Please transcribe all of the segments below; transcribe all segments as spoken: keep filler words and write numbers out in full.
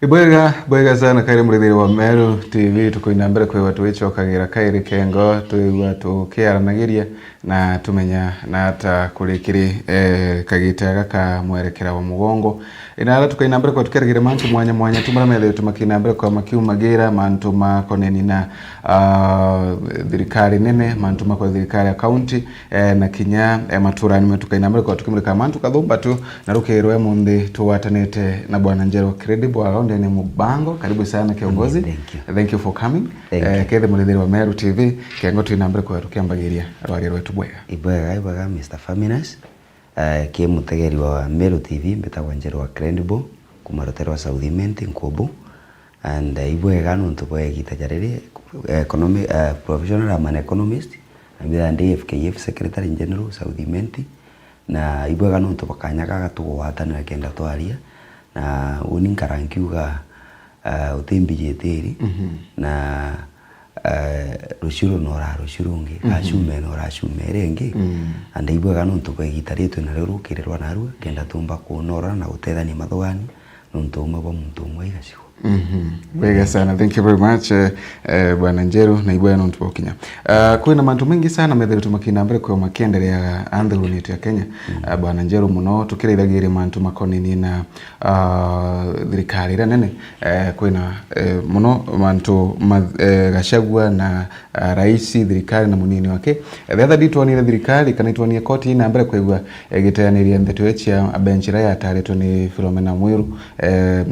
Ibwega, bwega sana kairi murithiri wa Meru T V, tukoina mbere kwigua twicokagira kairi kengo, twigua tukiaranagiria na tumenya na ata kuri kiri, eh, kagita gaka mwerekera wa mugongo. Ina ara tukaina mbere kwa tukeragira mantu mwanya mwanya, tu mara methirite makina mbere kwa makiumagira mantu makoneni na, ah, thirikari nene, mantu makwa thirikari ya county, eh, na kinya, eh, maturani metu kaina mbere kwa tukimurika mantu kathumba tu, na rukirwe munthi tugwatanite na Bwana Njeru Credible, around ni mubango. Karibu sana kiongozi. Thank you. Thank you for coming. Thank Eh, you. Kethe murithiri wa Meru T V, kengo twina mbere kwa tukiambagiria rwari rwetu bwega. Ibwega, ibwega, Mister Faminas. Eh, ki mutegeri wa Meru T V, mbitagwa Njeru wa Credible, kuma rutere rwa South Imenti, Nkubu. And, eh, ibwega nontu bwa igita ja riri, economy, eh, professional, I'm an economist, na mbithaga ndi F K F Secretary General, South Imenti. Na ibwega nontu bwa kanya gaka tugwatanira kenda twaria, na uni nkara nkiuga, eh, utimbijite iri, Mhm. na, eh, ruciu runa ura ruciu rungi, Mhm. acuma ina ura acuma iria ingi. Mm. And ibwega nontu bwa igita ri twina rio rukirirwa narua, kenda tumba kunora na gutethania mathugani, nontu umwe bwa muntu umwe igacigo. Mhm. Wega sana. Thank you very much, eh, eh, Bwana Njeru, na ibwega nontu bwa ukinya. Ah, kwina mantu maingi sana methiritwe makina mbere kwio makienderea nthiguruni yetu ya Kenya. Mm. Ah, Bwana Njeru, muno tukiraithagiria mantu makonenie na, ah, thirikari iria nene, eh, kwina, eh, muno mantu ma, eh, Gachagua na, ah, raisi, thirikari na munini wake. Eh, the other day twonire thirikari kana itwonie koti ina mbere kwigua, eh, giteaniria ndeto iria cia bench iria yataritwe ni Philomena Mwiru, eh, eh,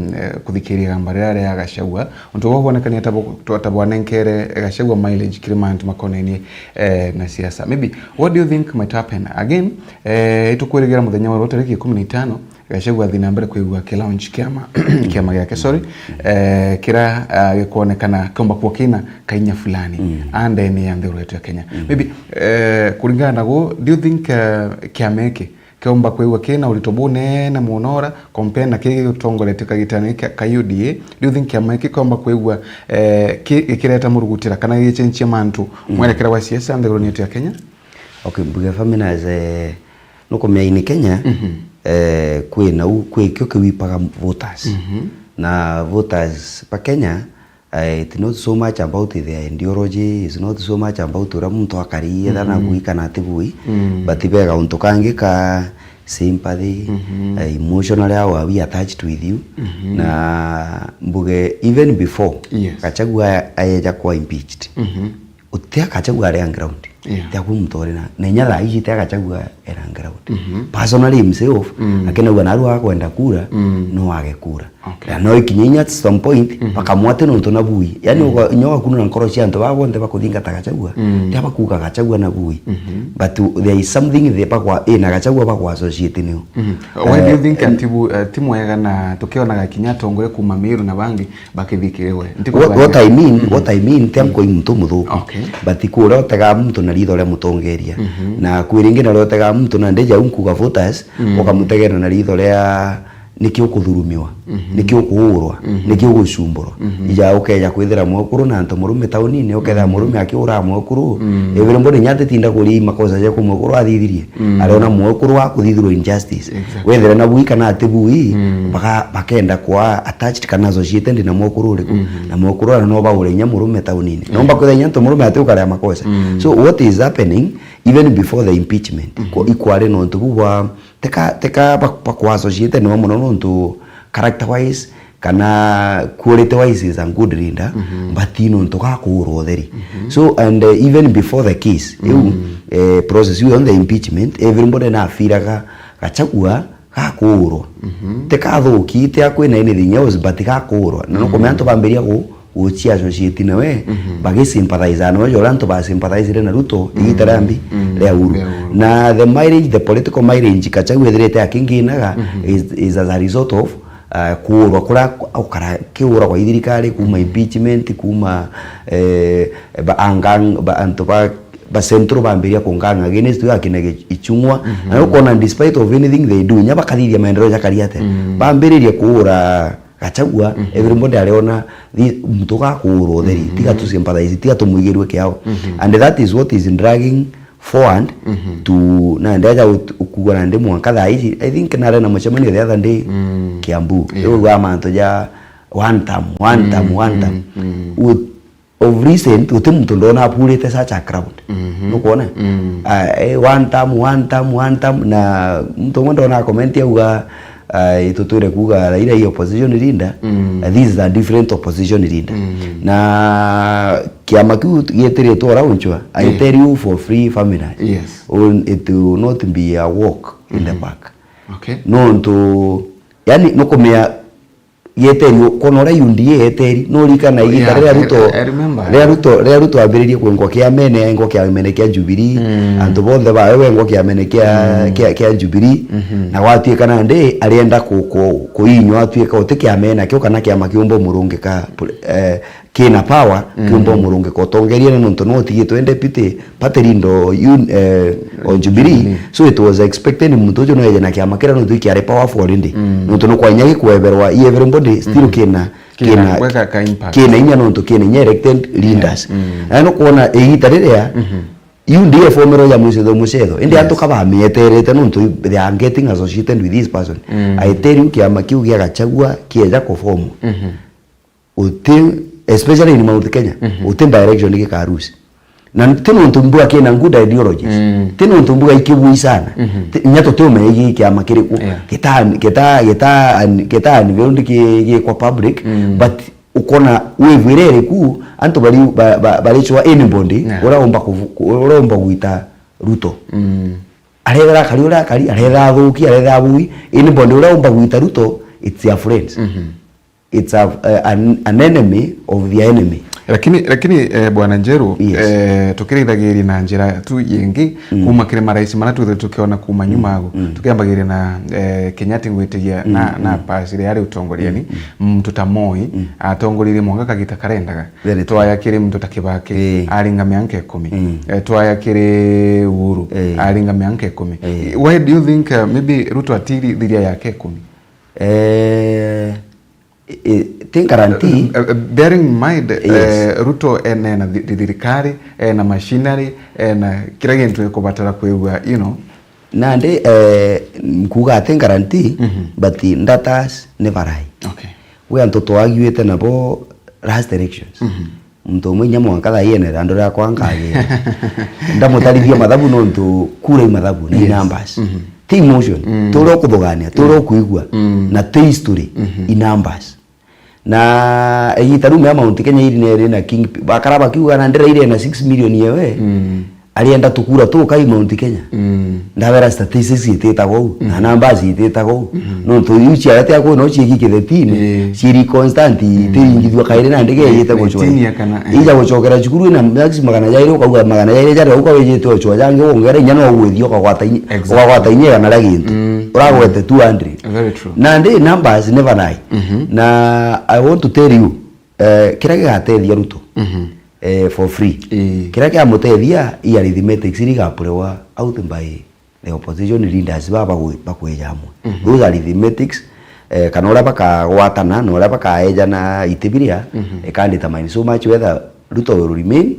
kuthikiria igamba riria ria Gachagua. Untu buu bwonekania ta bu-, ta bwanenkere Gachagua mileage kiri mantu makonenie, eh, na siasa. Maybe, what do you think might happen? Again, eh, itukwirigira muthenya wa ruu tariki ikumi na itano, Gachagua athi na mbere kwigua akilaunch kiama, kiama giake, sorry, eh, kira, ah, gikwonekana kiumba kuo kina kainya fulani, Mm. andene ya nthiguru yetu ya Kenya. Mm. Maybe, eh, kuringana na guu, do you think, eh, kiama giki kiumba kwigua kina urito bunene muno ura compare na kiri gitongoretie kagitani kia, ka U D A? Do you think kiama giki kiumba kwigua, eh, ki-, gikireta murugutira kana gicenjia mantu Mm. mwerekera wa siasa nthiguruni yetu ya Kenya? Okay, mbuge Faminas, eh, nukumenya ini Kenya, Mhm. eh, kwi nau, kwi kio kiwipaga voters. Mhm. Na voters ba Kenya, eh, it's not so much about their ideology, it's not so much about uria muntu akari, etha na Mhm. bui kana ati bui, Mm. but bega untu kangi ka sympathy, Mhm. eh, emotionally how are we attached with you? Mhm. Na mbuge, even before Yes. Gachagua aeja kwa impeached, Mhm. uti Gachagua ari on ground. Yeah. Ti aku muntu uri na, na inya thaa ici ti Gachagua era on ground. Mhm. Personally himself, Mm. akenagua narua akwenda kura, Mm. no age kura. Okay. Na no ikinye inya at some point, Mhm. bakamwate nontu na bui. Yani, Mhm. uga-, inya ugakunura nkoro cia antu baa bonthe bakuthingata Gachagua, Mm. ti abakuga Gachagua na bui. Mhm. But there is something they bakwa-, ina Gachagua bakwa associate nio. Mhm. Why do you Eh, think n- ati bu-, eh, ti mwega na tukionaga kinya atongoria kuma Meru na bangi bakithikiriwe. Nti What, what I mean, Mhm. what I mean, ti Mhm. ankoi muntu muthuku. Okay. But kuria utegaa muntu na ritho ria mutongeria. Mhm. Na kwi ringi naria utegaa muntu na ndeja unkuga voters, Mhm. ukamutegera na ritho ria niki ukuthurumiwa, Mhm. niki ukuurwa, Mhm. niki ugucumburwa. Mhm. Ija ukeja kwithira mwekuru na antu murume taunini, ukethira Mhm. murume akiura mwekuru, Mhm. everybody nya atitinda kuria makosa ja ku mwekuru athithirie. Mhm. Ariona mwekuru wa kuthithirwa injustice. Exactly. Wethire na bui kana ati bui, Mm. baka-, bakenda kwa attached kana associated na mwekuru uriku. Mm-hmm. Na mwekuru ara no baure inya murume taunini. Yeah. Nomba kwithira inya antu murume ati ukarea makosa. Mm. So what is happening even before the impeachment? Mm-hmm. Ko-, ikwari nontu bu bwa, teka, teka ba-, bakwa associated nimo muno nontu character wise, kana quality wise is a good leader, Mhm. but ti nontu gakuurwa utheri. Mhm. So, and, uh, even before the case, iu, Mm. eh, process iu yonthe impeachment, everybody nafiraga Gachagua gakuurwa. Mhm. Ti kathuki, ti akwina anything else, but gakuurwa. Na nukumenya Mm. antu bambiria gu-, guchia associate nawe, Mhm. bagisympathize nawe, jora antu basympathizire na Ruto, Mm. igita ria mbi, Mm. ria Uhuru. Ria Uhuru. Na the mileage, the political mileage Gachagua ethirite akinginaga Mhm. is, is as a result of uh, kuurwa kuria ukara kiuragwa i thirikari, kuma impeachment, kuma, eh, ba angang-, ba antu ba, ba central bambiria kungang against we akina Gi-, Ichung'wa. Mhm. Na ukona despite of anything they do, nya bakathithia maendeleo jakari atia. Mm. Bambiririe kuura Gachagua, Mhm. everybody ariona thi-, muntu gakuurwa utheri, Mhm. tiga tu sympathize, tiga tumwigirue kiao. Mhm. And that is what is dragging forward Mhm. to, na ndeja ut-, ukugwa nandi mwanka thaa ici. I think nare na mucemanio the other day Mm. Kiambu. Yeah. Riu uga mantu ja, One term, one term, one term. Ut- of recent, uti muntu ndona apurite such a crowd. Nukwona? Ah, eh, one term, one term, one term, na muntu umwe ndona comment auga, ah, itutwire kuuga Raila i opposition leader, ah, this is a different opposition leader. Na kiama kiu gietiritwe launchwa, I tell you for free, Famina, yes, it will not be a walk in the park. Okay. Nontu, yani, nukumea yeteri, kwona uria U D A yeteri, no urikana igiita riria Ruto, riria Ruto, riria Ruto ambiririe kwengwa kiamene, engwa kiamene kia Jubilee, antu bonthe bawe wengwa kiamene kia, kia, kia Jubilee, na gwatuika nandi arienda ku-, ku-, kuinywa, atuika uti kiamene nakio kana kiama kiumba umurungika, eh, kina power, kiumba umurungika utongeria, na nontu no utigitwe deputy party leader o un-, eh, o Jubilee. So it was expected muntu ucio no eje na kiama kiria nontu kiari powerful already. Nontu no kwa inya gikweberwa i everybody still kina, kina, kina inya nontu kina inya elected leaders. Na no kwona igiita riria U D F omerwa ya mucetho mucetho. Indi antu kabamieterete nontu they are getting associated with this person. I tell you, kiama kiu gia Gachagua kieja kuform, uti, especially in Mount Kenya, uti by-election gikarusi. Na ti nontu mbuga kina good ideologies. Ti nontu mbuga ikibui sana. Ti, inya tutiumenya giki kiama kiriku. Gita, gita, gita, gita unveiled ki, gikwa public, but ukona wave iria iriku, antu bari, ba, ba, baricwa anybody uria umba kuvu-, ku-, uria umba gwita Ruto. Arethera akari uria akari, arethera athuki, arethera abui, anybody uria umba gwita Ruto, it's your friends. It's a, uh, an, an enemy of the enemy. Lakini, lakini, eh, Bwana Njeru, eh, tukirithagiria na njira tu yingi kuma kiri marais maria twithire tukiona kuma nyuma agu, tukiambagiria na, eh, Kenyatta ngwitiria na, na pass iria yari utongoriani, muntu ta Moi atongoririe mwanka kagita karendaga. Very true. Twaya kiri muntu ta Kibaki, aringa mianka ikumi. Eh, twaya kiri Uhuru, aringa mianka ikumi. Why do you think, uh, maybe Ruto atiri thiria yake ikumi? Eh, I, I, ti guarantee. Uh, uh, bearing in mind, eh, Ruto ena, ena thi-, thi-, thirikari, ena machinery, ena kira gintu ikubatara kwigua, you know. Nandi, eh, nkuga ati guarantee, but ndatas ni barai. Okay. Gwi antu twagiwite nabo last elections. Muntu umwe inya mwanka thaa ii ene randu riakwa nkagira. Ndamutarithia mathabu nontu kura i mathabu, na i numbers. Ti emotion, ti uria ukuthugania, ti uria ukuigua, na ti history, i numbers. Na igiita riu mea Mount Kenya iri neri na king, bakara bakiuga na ndira ire na six million yewe. Arienda tukura tukai Mount Kenya. Ndabera statistics ititagwo u, na numbers ititagwo u. Nontu iu ciawe tia kwona ciiki kithetine, ciiri constant, itiringithua kairi na ndege ijite gucwa. Ija gucokera cukuru ina max magana jairi, ukauga magana jairi jaria uka wijite ucwa jangi wongera inya no gwithia ukagwata inya, ukagwata inya igana ria gintu. Uragwete two hundred. Very true. Nandi numbers never lie. Na I want to tell you, eh, kiria gigatethia Ruto, eh, for free. Kiria giamutethia, i arithmetics iria igapurewa out by the opposition leaders baba bakwi-, bakweja amwe. Those arithmetics, eh, kana uria bakagwatana na uria bakaejana iti biria, it can determine so much whether Ruto will remain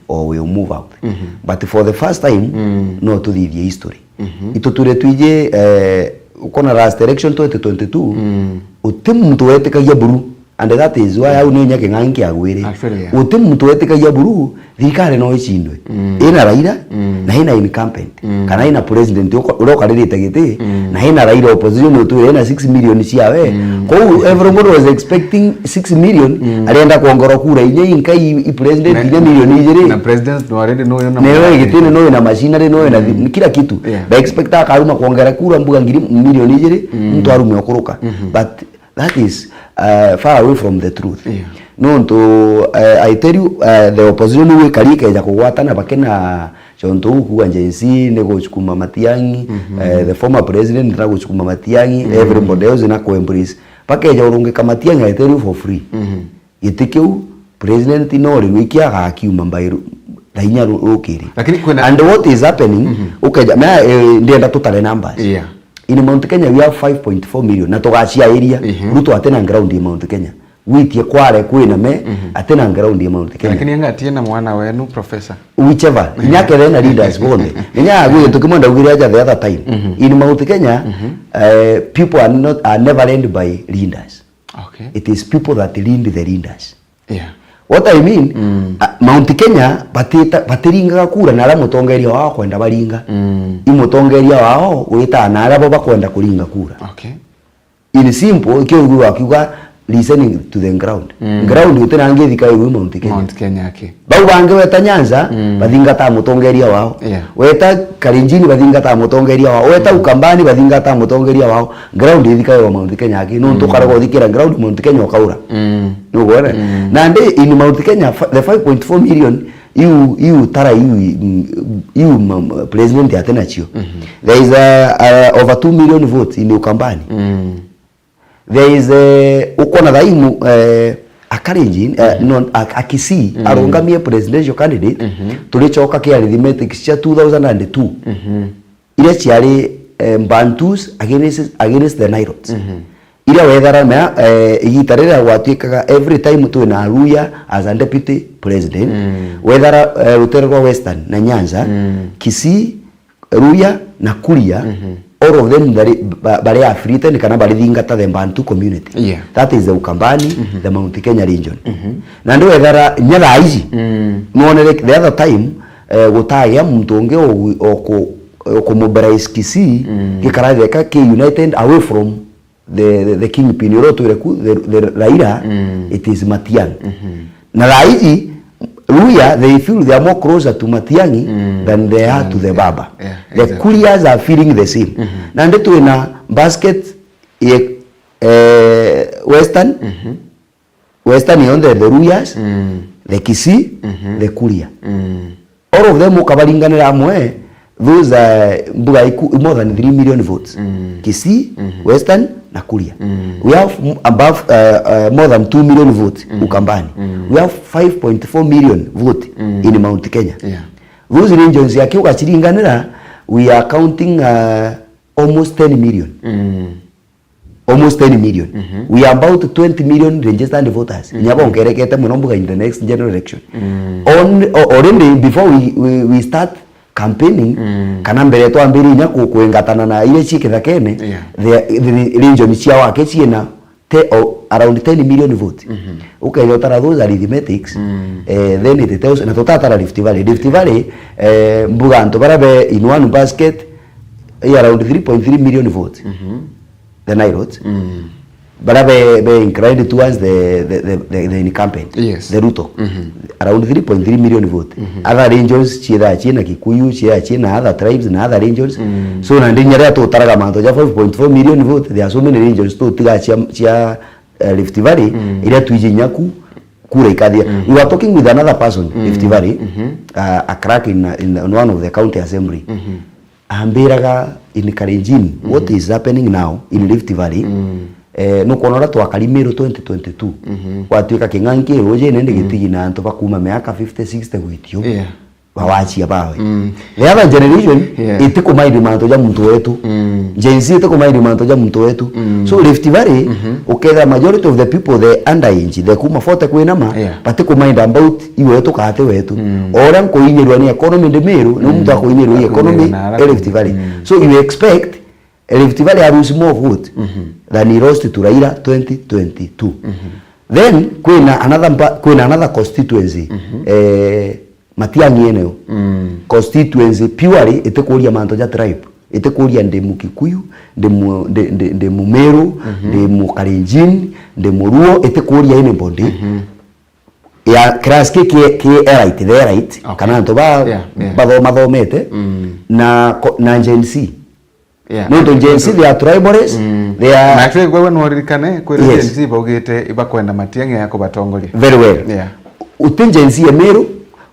or will move out. But for the first time, no tuthithie history. Itutwire twiji, eh, ukona last election twenty twenty-two, uti muntu wetikagia buru. And that is why au ni inya king'ang'i kiagwire. Actually, yeah. Uti muntu wetikagia buru, thirikari no icindwe. Ina Raila, na ina incumbent. Kana ina president uko-, uria ukaririte giti, na ina Raila opposition utwire ina six million ciawe. Kou everyone was expecting six million, arenda kuongera kura inya inka i, i president inya million ijiri. Na president no already no yo na machinery. Igitini no yo na machinery, no yo na thi-, kila kitu. Yeah. Ba expect akaruma kuongera kura mbuga ngiri million ijiri, muntu arume okuruka. But that is, uh, far away from the truth. Yeah. Nontu, uh, I tell you, uh, the opposition niu ikari ikeja kugwatana bakina, ciontu uu kuuga Gen Z ni gucukuma Matiang'i, uh, the former president na gucukuma Matiang'i, everybody else na ku embrace. Bakeja urungika Matiang'i, I tell you for free. Giti kiu, president no ri wiki agakiuma mbai ru-, thaa inya ru-, rukiri. Lakini kwina. And what is happening, ukeja, mea, eh, ndienda tutare numbers. Yeah. In Mount Kenya we have five point four million, na tugaciairia. Ruto atina ground in Mount Kenya. Gwitie kware kwina me, atina ground in Mount Kenya. Lakini anga atie na mwana wenu, Professor? Whichever. Inya kere na leaders bonthe. Inya agwire tukimwenda ugire aja the other time. In Mount Kenya, eh, people are not, are never led by leaders. Okay. Okay. It is people that lead the leaders. Yeah. What I mean, mm, uh, Mount Kenya batita-, batiringaga kura na aria mutongeria wao kwenda baringa. Mm. I mutongeria wao witaa na aria bo bakwenda kuringa kura. Okay. In simple, ikio ugua akiuga listening to the ground. Mm. Ground uti na ngithi kai wi Mount Kenya. Mount Kenya, okay. Bau bangi weta Nyanza, mm, bathingata mutongeria wao. Yeah. Weta Kalenjin, bathingata mutongeria wao. Weta, mm, Ukambani, bathingata mutongeria wao. Ground ithikairwa Mount Kenya aki, nontu, mm, ukaraga uthikira ground Mount Kenya ukaura. Mm. Nugwona? Mm. Nandi in Mount Kenya, fa-, the five point four million, iu, iu tara iu, mm, iu ma-, ma-, president ate nacio. Mhm. There is a, a, over two million votes in Ukambani. Mm. There is a, ukona thaimu, eh, a Kalenjin, eh, mhm, no, a, a Kisii, mm, arungamie presidential candidate, mhm, turicoka ki arithmetic cia two thousand and two. Mhm. Iria ciari, eh, Bantus against, against the Nilotes. Mhm. Iria wethara mea, eh, igita riria gwatuikaga every time twina Luhya as a deputy president, mm, wethara, eh, rutere rwa Western na Nyanza, mm, Kisii, Luhya na Kuria, mhm, all of them bari, ba-, bari affiliated kana bari thingata the Bantu community. Yeah. That is the Ukambani, mhm, the Mount Kenya region. Mhm. Na ndi wethara nya thaa iji, mm, nwonere the other time, eh, gutagia muntu ungi o, o ku-, o kumobilize Kisii, mm, gikaratheka ki united away from the, the, the kingpin uria utwire ku, the, the Raila, mm, it is Matiang'i. Mhm. Na thaa iji, Luhya, they feel they are more closer to Matiang'i, mm, than they are to the, yeah, Baba. Yeah, the, exactly, Kurias are feeling the same. Mhm. Nandi twina basket ye, eh, Western, mhm, Western yonthe, the Luhyas, mm, the Kisii, mhm, the Kuria. Mm. All of them ukabaringanira amwe, those are mbuga iku-, more than three million votes. Mm. Kisii, mhm, Western na Kuria. Mm. We have m-, above, uh, uh, more than two million votes, mm, Ukambani. Mm. We have five point four million vote, mm, in Mount Kenya. Yeah. Those regions aki ugaciringanira, we are counting, uh, almost ten million. Mm. Almost ten million. Mhm. We are about twenty million registered voters. Mhm. Inya bongerekete muno mbuga in the next general election. Mm. On, o-, already before we, we, we start campaigning, mm, kana mbere twambiririe inya ku-, kwingatana na iria ci kithakene, yeah, the, the region cia wake ciina te-, o, around ten million vote. Mhm. Ukeja utara those arithmetics, mm, eh, then it tells, na tutatara Rift Valley. Rift Valley, eh, mbuga antu bara be in one basket, eh, around three point three million vote. Mhm. The Nilotes, mm, bara be, be inclined towards the, the, the, the, the incumbent, yes, the Ruto. Mhm. Around three point three million vote. Mhm. Other regions ciethaa ciina Kikuyu, ciethaa ciina other tribes na other regions. Mm. So, nandi inya riria tutaraga mantu ja five point four million vote, there are so many regions tutiga cia, cia, eh, Rift Valley, mm, iria twiji inya ku, kura ikathia. Mm. We were talking with another person, mm, Rift Valley, mhm, uh, a clerk in, in, in one of the county assembly. Mhm. Ambiraga in Kalenjin, mhm, what is happening now in Rift Valley, mm, eh, nukwona uria twakari Meru twenty twenty-two, mhm, gwatuika King'ang'i ki rujine ndi, mm, gitigi na antu ba kuuma miaka fifty, sixty gwitio, yeah, bawachia bawe. Mm. The other generation, yeah, itikumaindi mantu ja muntu wetu. Mm. Gen Z itikumaindi mantu ja muntu wetu. Mm. So Rift Valley, mhm, ukethira majority of the people, the underage, the kuuma forty kwinama, yeah, batikumainda about iwe tukate wetu. Mm. O uria nkuinyirwa ni economy ndi Meru, ni muntu, mm, akuinyirwa ni economy na ara e Rift Valley. Mm. So you expect Rift Valley a lose more vote, mhm, than he lost to Raila twenty twenty-two. Mhm. Then kwina another mpa-, kwina another constituency, mhm, eh, Matiang'i eneo. Mm. Constituency purely itikuria mantu ja tribe. Itikuria ndi Mukikuyu, ndi mu-, ndi, ndi, ndi Mumeru, mhm, ndi Mukalenjin, ndi Muruo, itikuria anybody. Mhm. Ya class ki, ki, ki elite, the elite, okay, kana antu ba, yeah, yeah, bathoma thomete, mm, na ko-, na Gen Z. Yeah. Nontu Gen Z, they are tribalist, mm, they are. Na actually, wewe no uririkane, kwina, yes, Gen Z baugite ibakwenda Matiang'i ya kubatongoria. Very well. Yeah. Uti Gen Z e Meru,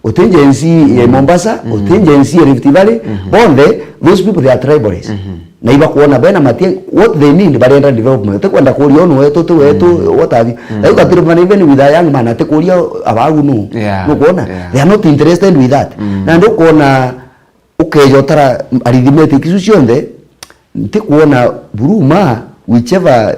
uti Gen Z e, mm, Mombasa, mm, uti Gen Z e Rift Valley, mm-hmm, bonthe, those people, they are tribalist. Mm-hmm. Na ibakwona bena Matiang'i, what they need, barenda development. Utikwenda kuria unu wetu, ti wetu, mm, what have you. Mm. Like, even with a young man, atikuria abagu nu. Yeah. Nukwona? Yeah. They are not interested with that. Mm. Na ndukwona ukeja utara arithmetic icu cionthe, ntikwona buru ma whichever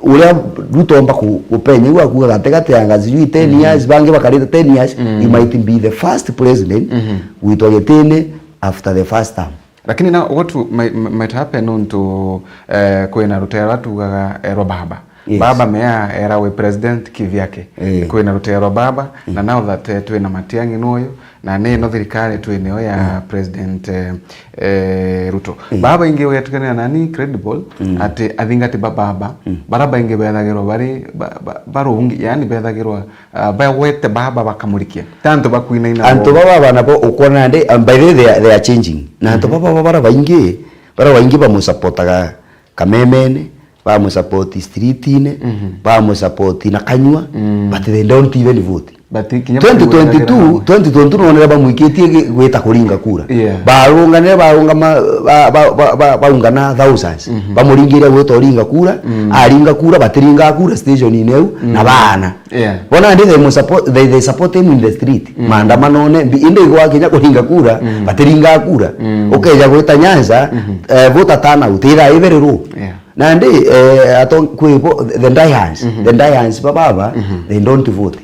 uria Ruto omba ku-, kupenya, iu akuga gatigati ya nga sijui ten, mm, years, bangi bakarita ten years, mm, he might be the first president, mm-hmm, gwitwa gitini after the first term. Lakini now what might, might happen nontu, eh, kwina rutere rwa tugaga, eh, rwa baba. Yes. Baba mea era we president kivyake. Eh. Kwina rutero rwa baba, na now that, eh, twina Matiang'i nuyu, na ni no thirikari twineo ya President, eh, eh, Ruto. Baba ingi ugetukanira nani credible ati athingati ba baba, bara baingi bethagirwa bari ba-, ba-, barungi, yani bethagirwa, ah, bawete baba bakamurikia. Ta antu bakwinaina. Antu baba bana bo ukwona ndi, um, by the way, they are, they are changing. Na antu baba bara baingi, bara baingi bamusapotaga kamemene, bamusupport streetine, bamusupport na kanyua, but they don't even vote. But kinya twenty twenty-two, twenty twenty-two nonere bamwikitie gi-, gwita kuringa kura. Yeah. Barunganire, barungama, ba-, ba-, ba-, ba-, baungana thousands. Bamuringire gwita uringa kura, aringa kura, batiringa kura station-ine eu, na baana. Yeah. Bona ndi they mu support, they, they support him in the street. Maandamanone, mbi-, indi igwa kinya kuringa kura, batiringa kura. Ukeja gwita Nyanza, eh, voter turnout, ira ibereru. Yeah. Nandi, eh, ato-, kwi bo-, the diehards, the diehards ba baba, they don't vote.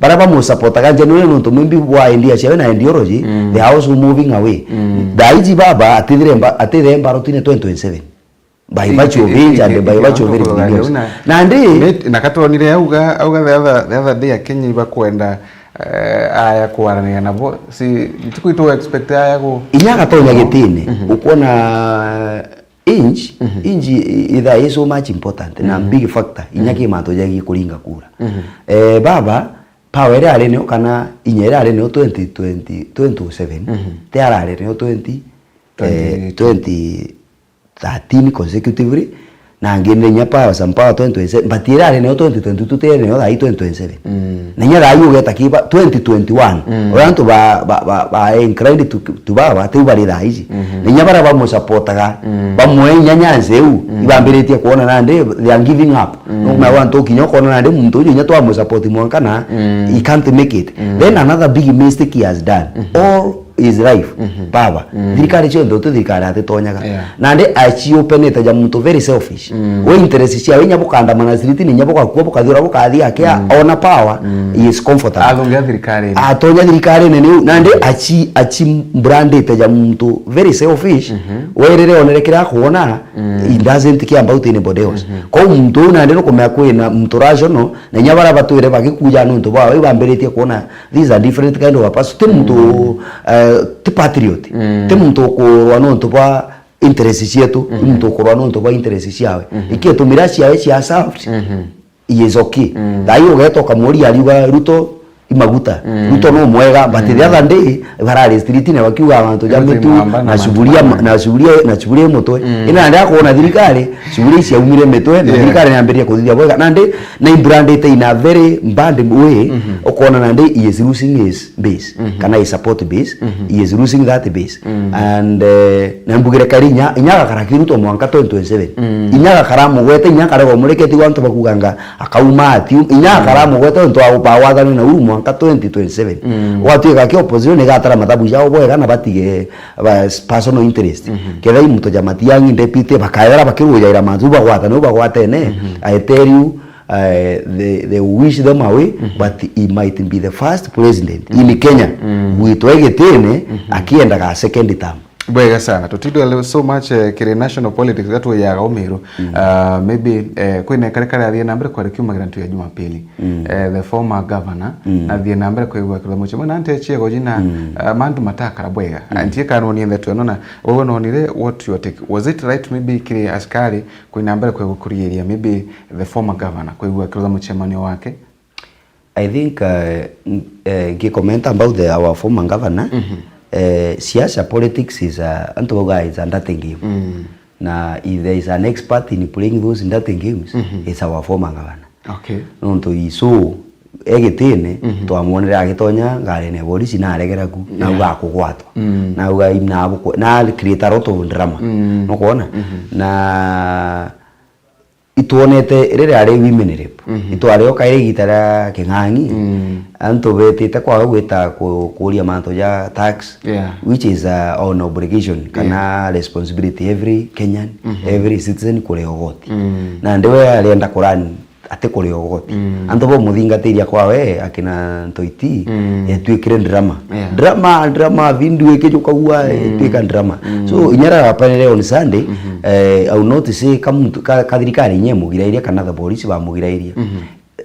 Bara bamusapotaga genuinely nontu maybe bwa idea ciawe na ideology, they are also moving away. Thaa iji baba atithire mba-, atithire mbarotine twenty twenty-seven. By virtue of age and by virtue of everything else. Nandi, na katwonire auga, auga the other, the other day Akenya ibakwenda, eh, aya kwarania nabo. Si, ntuku itu expect aya ku- inya agatonya gitine, ukwona Inji, inji i-, ithaa i so much important na big factor, inya ki mantu jagie kuringa kura. Eh, baba, power iria ari nio kana inya iria ari nio twenty twenty, twenty oh seven, ti arari nio twenty, eh, twenty thirteen consecutively, na angi ni inya power, some power twenty twenty-seven, but iria ari nio twenty twenty-two ti ari nio thaa i twenty twenty-seven. Na inya thaa i ugeta kiba twenty twenty-one, uria antu ba, ba, ba, ba inclined to, to baba, tiu bari thaa iji. Na inya baria bamusapotaga, bamwe inya nyansi iu, ibambiritie kuona nandi, they are giving up. No kumenya antu kinya ukona nandi muntu uju inya twamusapoti mwanka na, he can't make it. Then another big mistake he has done. All his life, baba, thirikari cionthe uti thirikari atitonyaga. Yeah. Nandi aciopenete ja muntu very selfish. We interest ciawe inya bukandamana street, inya bugakua, bukathura, bukathia akia, ona power, he is comfortable. Athungira thirikari. Atonya thirikari nene iu, nandi aci, aci brandite ja muntu very selfish. We rire onere kiria akuona, he doesn't care about anybody else. Kou muntu uu nandi nukumenya kwina muntu rational, na inya baria batwire bagikuja nontu bwawe, ibambiritie kuona this is a different kind of a person. Ti muntu, eh, ti patriot. Ti muntu ukurwa nontu bwa interest cietu, ni muntu ukurwa nontu bwa interest ciawe. Ikietumira ciawe cia served, he is okay. Thaa i ugeta ukamuria ariuga Ruto i maguta. Ruto no mwega, but the other day, barari street-ine bakiuga mantu ja mitu, na suburia, na suburia, na suburia i mutwe. Ina nandi akuona thirikari, suburia iciaumire mitwe, na thirikari niambiririe kuthithia bwega. Nandi, na ibrandite in a very bad way, ukona nandi he is losing his base, kana his support base, he is losing that base. And, eh, na mbugire kari inya, inya agakara kiruto mwanka twenty twenty-seven. Inya agakara mugwete, inya akarega umureketi gwa antu bakuganga, akauma ati, inya akara mugwete ontu wa, ba wathani na Uhuru mwanka twenty twenty-seven. Gwatuika ki opposition igatara mathabu jao bwega na batige ba, personal interest. Ketha i muntu ja Matiang'i deputy, bakaethera bakirujaira mantu bagwatane, u bagwatene, I tell you, eh, they, they wish them away, but he might be the first president in Kenya gwitwa igitine akiendaga second term. Bwega sana. Tutindwe so much, eh, kiri national politics, gatwiyaga umiru. Ah, maybe, eh, kwina kare kare athie na mbere kwari kiumagira ntu ya Jumapili. Eh, the former governor, na athie na mbere kwigua kirutha muchimo, na nte chiego jina, ah, mantu matakara bwega. Antie kanoni ndeto ino na, wewe nonire, what your take? Was it right maybe kiri askari kwina mbere kwigua kuriiria maybe the former governor kwigua kirutha muchemanio wake? I think, uh, n-, eh, ngicomment about the, our former governor, eh, siasa, politics is a, antu bauga is a dirty game. Na if there is an expert in playing those dirty games, it's our former governor. Okay. Nontu he so, egitine, twamwonere agitonya ngarine ya borisi na aregera ku, na auga akugwatwa. Na auga im-, na abukwe-, na create a lot of drama. Nukwona? Na itwonete riria ari women rep. Itwari o kairi igita ria King'ang'i, antu betite kwaga gwita ku-, kuria mantu ja tax, which is, uh, an obligation kana responsibility every Kenyan, every citizen kuria ugoti. Nandi we arienda ku run atikuria ugoti. Mm. Antu bamuthingatiria kwawe akina Ntoiti, mm, yatuikire drama. Yeah. Drama, drama, video ikijukagua, mm, ituika drama. Mm. So, inya riria apanire on Sunday, mm-hmm, eh, I will not say ka muntu, ka, ka thirikari inya imugirairia kana the police bamugirairia. Mm-hmm.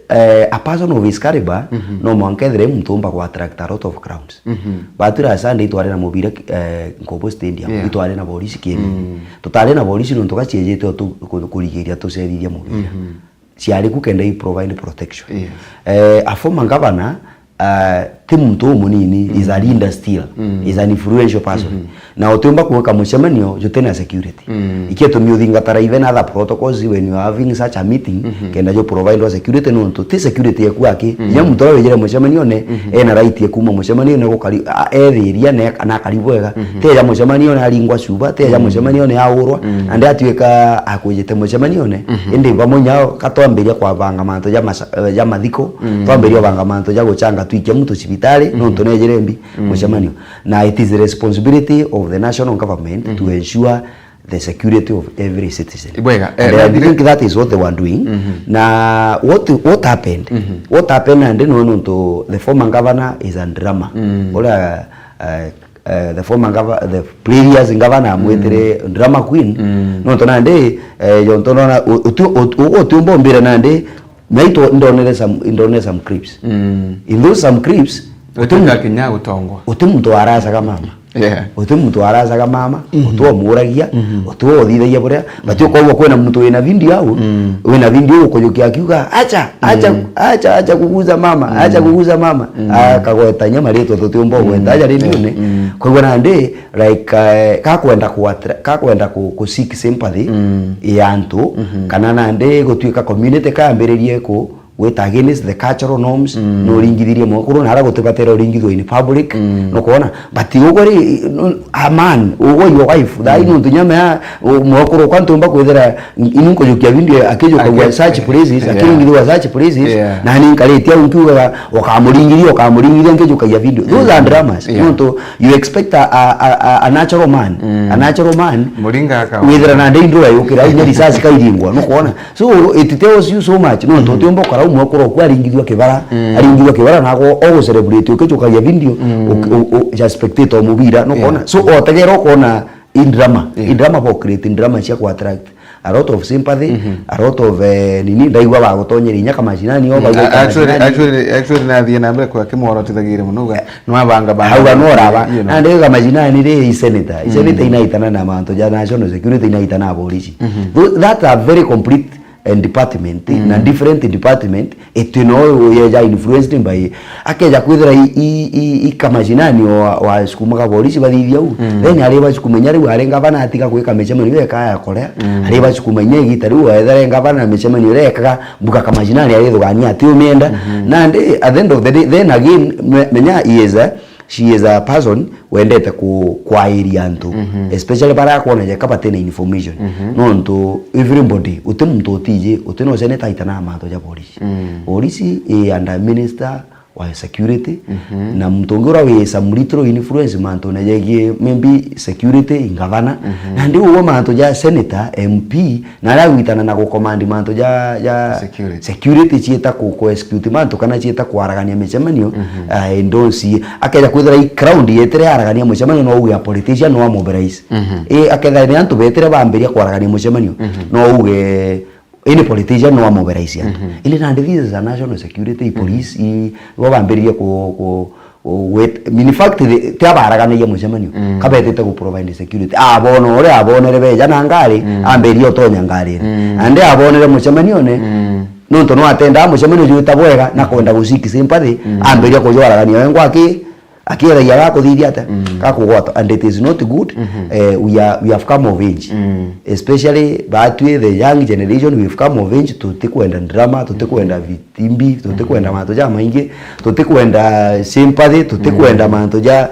Eh, a person of his caliber, mm-hmm, no mwanka ethire muntu umba ku attract a lot of crowds. Mm-hmm. Batwira Sunday itwari na mubira, eh, Nkobo Stadium, yeah, itwari na police kienyeji. Mm. Tutari na police nontu gaciejete o tu-, ku-, kurigiria tucerithia mubira. Mm-hmm. Ciari ku kenda i provide protection. Yes. Eh, a former governor, ah, ti muntu umunini, is a, mm, leader still, mm, is an influential person. Mm-hmm. Na utiumba gwika mucemanio jutina security. Mm. Ikio tumi uthingatara even other protocols when you are having such a meeting, mm-hmm, kenda ju provide security nontu ti security yaku aki. Mm. Inya muntu uria wijire mucemanione, mm-hmm, ena right ya kuma mucemanione gukari, a-, ethiria na, na akari bwega. Mm-hmm. Teja mucemanione aringwa cuba, teja, mm, mucemanione aurwa, mm, and atuika akwijite mucemanione. Mm-hmm. Indi bamwe nyao katwambiria kwabanga mantu ja masa-, eh, ja mathiko, mm, twambiria obanga mantu ja guchanga twikia muntu cibitari, mm-hmm, nontu nejire mbi, mm, mucemanio. Na it is the responsibility of the national government, mm-hmm, to ensure the security of every citizen. Ibwega, eh, and I think that is what they were doing. Mm-hmm. Na what, what happened? Mm-hmm. What happened and no nontu the former governor is a drama. Mm. Ora, eh, eh, the former gov-, the previous governor, mm, amwitire drama queen. Mm. Nontu nandi, eh, jonto nona, u-, uti-, uti-, u-, utiumba umbira nandi, na ito ndonere some, ndonere some clips. Mm. In those some clips, uti muntu kinya gutongwa. Uti muntu aracaga mama. Yeah. Uti muntu aracaga mama, mm-hmm, uti omuragia, mm-hmm, uti othithagia buria, but, mm-hmm, ukoigua kwina muntu wina video au, mm, wina video ukujukia akiuga, "Acha, acha, mm, acha, acha kuguza mama, mm, acha kuguza mama." Mm. Akagweta inya maritwa tutiumba ugweta, mm, aja radione. Mm. Koigua nandi, like, eh, kakwenda ku attra-, kakwenda ku, ku seek sympathy, mm, ya antu, mm-hmm, kana nandi gutuika community kayambiririe ku, gwita against the cultural norms, mm, no uringithirie mwekuru na ara gutibatera uringithwa in public, mm, no kuona. But ugo ri, no, a man, ugo your wife, thaa ii, mm, nontu nyama ya, u-, mwekuru kwa ntumba kwithira, inu nkujukia video, akijukagua, yeah, such places, yeah, akiringithwa such places, yeah, na ni nkaritie au nkiugaga, ukamuringithia, ukamuringithia, nkijukagia video. Those are, mm, dramas. Yeah. Nontu you expect a, a, a, a, a natural man, mm, a natural man, muringa aka withira na ndei ndura yukira, au nya risasi kairingwa, no kuona. So it tells you so much. No, mm, tutiumba ukara umwe ukora ku aringithua kibara, mm, aringithua kibara na ago ogu celebrate ukijukagia video, mm, u-, u-, u-, ja spectator mubira, no, yeah, kuona. So otegera ukona i drama, yeah, i drama bo create drama cia ku attract a lot of sympathy, mm-hmm, a lot of, eh, nini, ndaigua bagutonyera inya kamashinani, o, mm, bagweta a-, actually, kamashinani. Actually, actually, nathie na mbere kwa kimworo tithagire muno, uga, nwabanga banga, auga no raba, you know. Nandi kamashinani ri, i senator, i, mm, senator inaitana na mantu ja national security, inaitana na polisi. Mm-hmm. Tho-, that are very complete, eh, department, mm, na different department, iti no uyeja influenced by, akeja kwithira i, i, i, i kamashinani wa, wa sukuma ka polisi bathithia u. Mm. Then ari basukuma inya riu ari ngavana atiga gwika micemanio eka ya korea. Mm. Ari basukuma inya igita riu wethera ngavana na micemanio iria ekaga mbuga kamashinani ari thugania ati umienda. Mm-hmm. Nandi at the end of the day, then again, me-, menya he is a, she is a person wendete ku-, kwairia antu, mhm, especially baria akwona jeka bati na information. Mhm. Nontu everybody, uti muntu utiji, uti no senator aitana mantu ja polisi. Mm. Polisi i under minister wa security, mhm, na muntu ungi uria wi some little influence mantune jegie maybe security, i ngavana. Mhm. Nandi uguo mantu ja senator, M P, na aria agwitana na gucommand mantu ja, ja security, security ciita ku, ku execute mantu kana ciita kwaragania micemanio, mhm, ah, endorse. Akeja kwithira i crowd yetire yaragania mucemanio, no uge a politician no amobilize. Mhm. I, akethira ni antu betire bambiria kwaragania mucemanio, mhm, no uge ini politician no amobilize antu. Mhm. Indi nandi this is a national security, i, mhm, police, i, bo bambiririe ku, ku, Wet-, in fact, the, ti abaraganagia mucemanio, mm, kabetete gu provide security. Abona uria abonere beja na ngari, mm, ambiria utonya ngarine. Mm. Andi abonere mucemanione, mm, nontu no atendaa mucemanio jwita bwega, na kwenda gu seek sympathy, mm, ambiria kujwaragania wengwa aki-, akieragia gakuthithia atia, mm, gakugwata. And it is not good. Mm-hmm. Eh, we are, we have come of age. Mm. Especially batwi, the young generation, we have come of age, tutikwenda drama, tutikwenda, mm, vi-, imbi, tutikwenda, mhm, mantu jamaingi, tutikwenda sympathy, tutikwenda, mhm, mantu ja,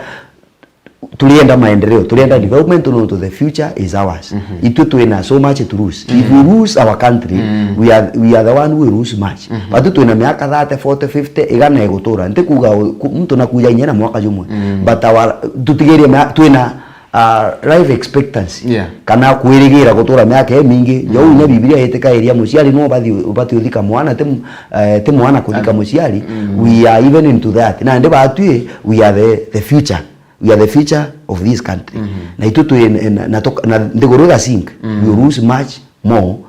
turienda maendeleo, turienda development, nontu the future is ours. Mhm. Itwe twina so much to lose. If, mhm, we lose our country, mhm, we are, we are the one who will lose much. Mhm. Batu twina miaka thirty, forty, fifty, igana igutura. Ntikuga u-, ku-, muntu nakuja inya na mwaka jumwe. Mhm. But our, tutigerie mia-, twina uh, life expectancy. Yeah. Kana kwirigira gutura miaka imingi. Jou inya Bibilia itikairia muciari no ubathi, ubati uthika mwana, ti mu-, eh, ti mwana kuthika muciari. We are even into that. Nandi batwi, we are the, the future. We are the future of this country. Na itu twi, na, na, na nthiguru iga sink. We lose much more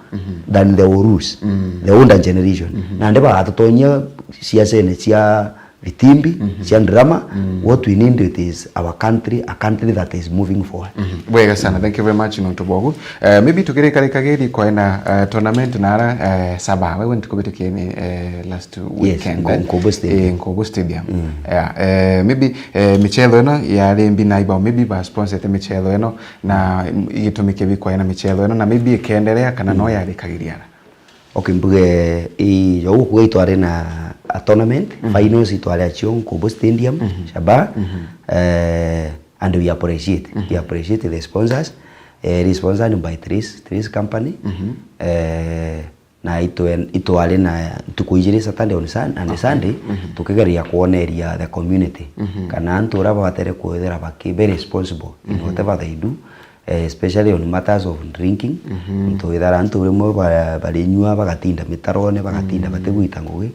than the Urus, the older generation. Nandi bagatutonyia ciacene cia vitimbi, cia drama. What we need it is our country, a country that is moving forward. Bwega sana, thank you very much nontu bwogu. Eh, maybe tukirikarikagiri kwaina, eh, tournament nara, eh, Saba. Wewe ntikubitikie ni, eh, last weekend, nko-, eh? Nkobo Stadium. Eh, Nkobo Stadium. Yeah, eh, maybe, eh, michetho ino yari mbi na ibao maybe ba sponsete michetho ino. Na gitumi kibi kwaina michetho ino, na maybe ikenderea kana no yarikagiria ara? Okay, mbuge, i, jo gukuga itwari na a tournament, finals itwari acio Nkobo Stadium, Shabaa, eh, and we appreciate, we appreciate the sponsors, eh, ri sponsored by Tris, Tris Company, eh, na itwe-, itwari na ntuku ijiri, Saturday on Sun-, and Sunday, tukigeria kwoneria the community kana antu uria babatere kwithira baki be responsible in whatever they do, eh, especially on matters of drinking. Ntu withara antu rimwe ba-, barinyua bagatinda mitarone, bagatinda batigwita ngugi.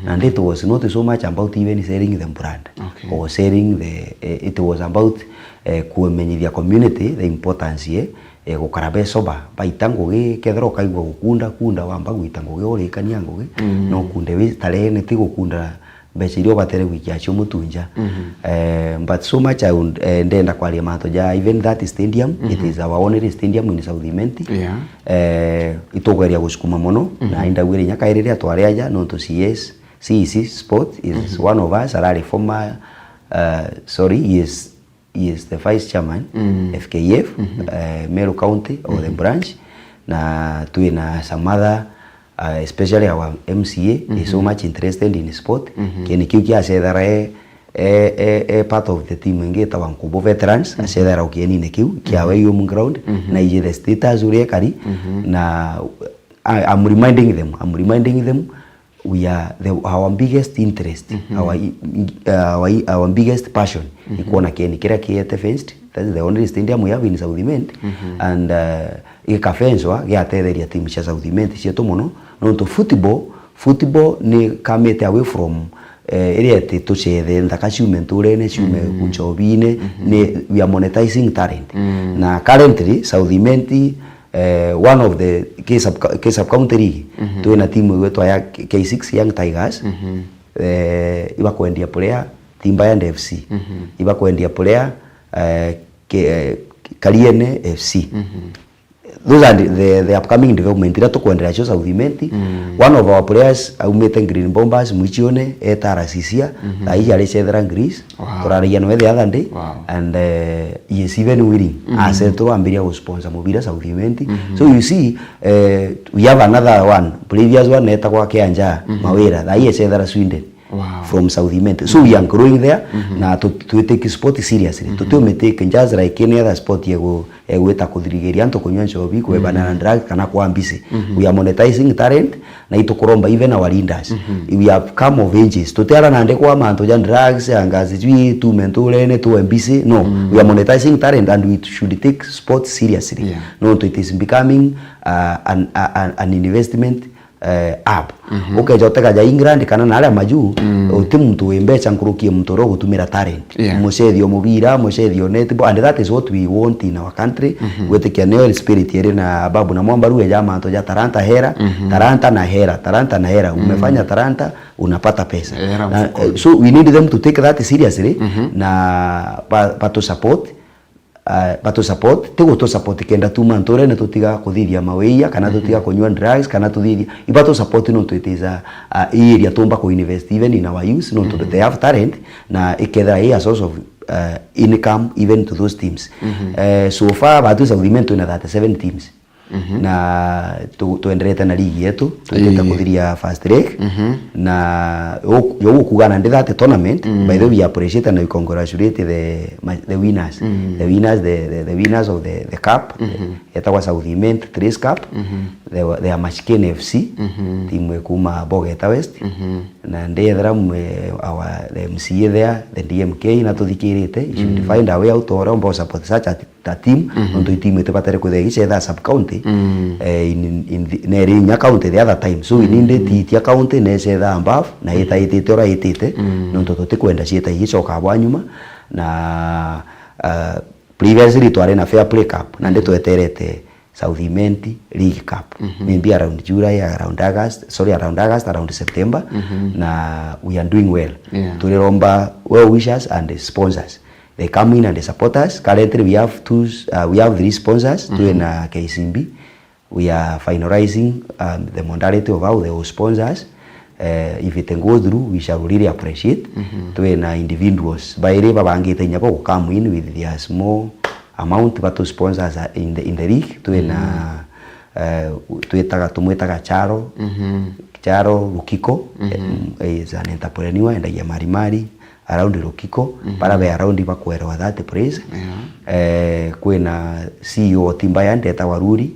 And it was not so much about even selling the brand or selling the, eh, it was about, eh, kumenyithia community the importance, eh, eh, gukara be sober, baita ngugi, kethira ukaigua gukunda, kunda wamba gwita ngugi, urikania ngugi, no kunde wi starehe, ni ti gukunda mbeca iria ubatere gwikia cio mutu nja. Eh, but so much I would, eh, ndenda kwaria mantu ja even that stadium, it is our only stadium in South Imenti. Yeah. Eh, itugeria gucukuma mono, na indauire inya kairi riria twari aja, nontu C S, C E C Sport is one of us, arari former, uh, sorry, he is He is the vice chairman, F K F, eh, Meru County or the branch, na twina some other, uh, especially our M C A is so much interested in sport. Kieni kiu kiacethera e, e, e, e part of the team ingi itagwa Nkubu Veterans, acethera o kienine kiu kia away home ground, na iji the status uria ekari, na I, I'm reminding them, I'm reminding them, we are the, our biggest interest, our, i-, i-, uh, our, i-, our biggest passion ni kwona kieni kiria kiete fenced, that is the only stadium we have in South Imenti, and, uh, gikafencwa giatetheria timu cia South Imenti cietu mono, nontu football, football ni kamite away from, eh, iria eti tucethe nthaka ciume nturene, ciume nchobine, ni we are monetizing talent. Na currently, South Imenti, eh, one of the ki sub, ki sub county league, twina timu igwetwa ya K six Young Tigers, eh, ibakwendia player, Timber Yard F C, ibakwendia player, eh, ke-, eh, Kariene F C. Those are the, the, the upcoming development iria tukwendera cio South Imenti. One of our players aumite Green Bombers, Mwichione, eta Rasisia, thaa iji aricethera Greece. Wow. Turaragia nawe the other day, and, eh, he is even willing. Asettle ambiria gusponsor mubira South Imenti. So you see, eh, we have another one, previous one etagwa Kianja Mawira, thaa ii ecethera Sweden. Wow. From South Imenti. So we are growing there, na tu-, tu take sport seriously. Tutiumitake just like any other sport yegu-, egwita kuthirigiria antu kunyua nchobi, kwebana na drugs, kana kwa mbisi. We are monetizing talent, na itukuromba even our leaders. We have come of ages. Tutiara nandi kwa mantu ja drugs, anga sijui tume nturene, tuwe mbisi. No, we are monetizing talent and we should take sport seriously. Yeah. Nontu it is becoming, uh, an, a-, an, an investment, eh, hub. Ukeja utega ja England kana na aria majuu, uti muntu wi mbeca nkuruki ya muntu uria ugutumira talent. Yeah. Mucethio mubira, mucethio netball, and that is what we want in our country. Gwitikia nio spirit iri na Babu na Mwamba Ruge ja mantu ja talanta hera, talanta na hera, talanta na hera. Umefanya talanta, unapata pesa. Hera mfukoni. Eh, so we need them to take that seriously, na ba-, batu support, ah, batu support, ti gutu support kenda tuma nturene tutiga kuthithia mawia, kana tutiga kunyua drugs, kana tuthithia, ibatu support nontu it is a, a area tumba ku invest even in our youth, nontu they have talent, na ikethira i a source of, uh, income even to those teams. Eh, so far, batu South Imenti twina thirty-seven teams. Na tu-, twenderete na ligi yetu, twitite kuthiria first leg. Na u-, yo gukuga na ndi that tournament, by the way, we appreciate and we congratulate the ma-, the winners. The winners, the, the, the winners of the, the cup, etagwa South Imenti Trace Cup. They were, they are Mashikeni F C, timu ikuma Bogeta West. Na ndi ethera mwe, our, the M C A there, the D M K, na tuthikirite, you should find a way out, ora umba support such a ta team, Mhm. nontu i team itibatere kwithira igicetha sub county, Mm. eh, in, in the, neri inya county the other time. So, we need Mm. it itia county necetha above, na Mm. itaitite ura itite, Mm. nontu tutikwenda cieta igicoka bwa nyuma, na, uh, previously twari na Fair Play Cup, na ndi Mm. tweterete South Imenti League Cup. Mhm. Maybe around July, around August, sorry, around August, around September, Mhm. na we are doing well. Yeah. Turiromba well wishers and sponsors. They come in and they support us. Currently, we have two, uh, we have three sponsors. Mhm. Twina K C B. We are finalizing, um, the modality of how they will sponsor us. Uh, if it goes through, we shall really appreciate. Mhm. Twina individuals bairi babangite inya bo come in with their small amount, batu sponsors in the, in the league. Twina, Mhm. uh, twitaga, tumwitaga Charo. Mhm. Charo Rukiko, Mhm. eh, is an entrepreneur, endagia marimari around Rukiko, Mhm. bara be around bakwerwa that place. Yeah. Eh, kwina C E O o Timba Yard, etagwa Ruri,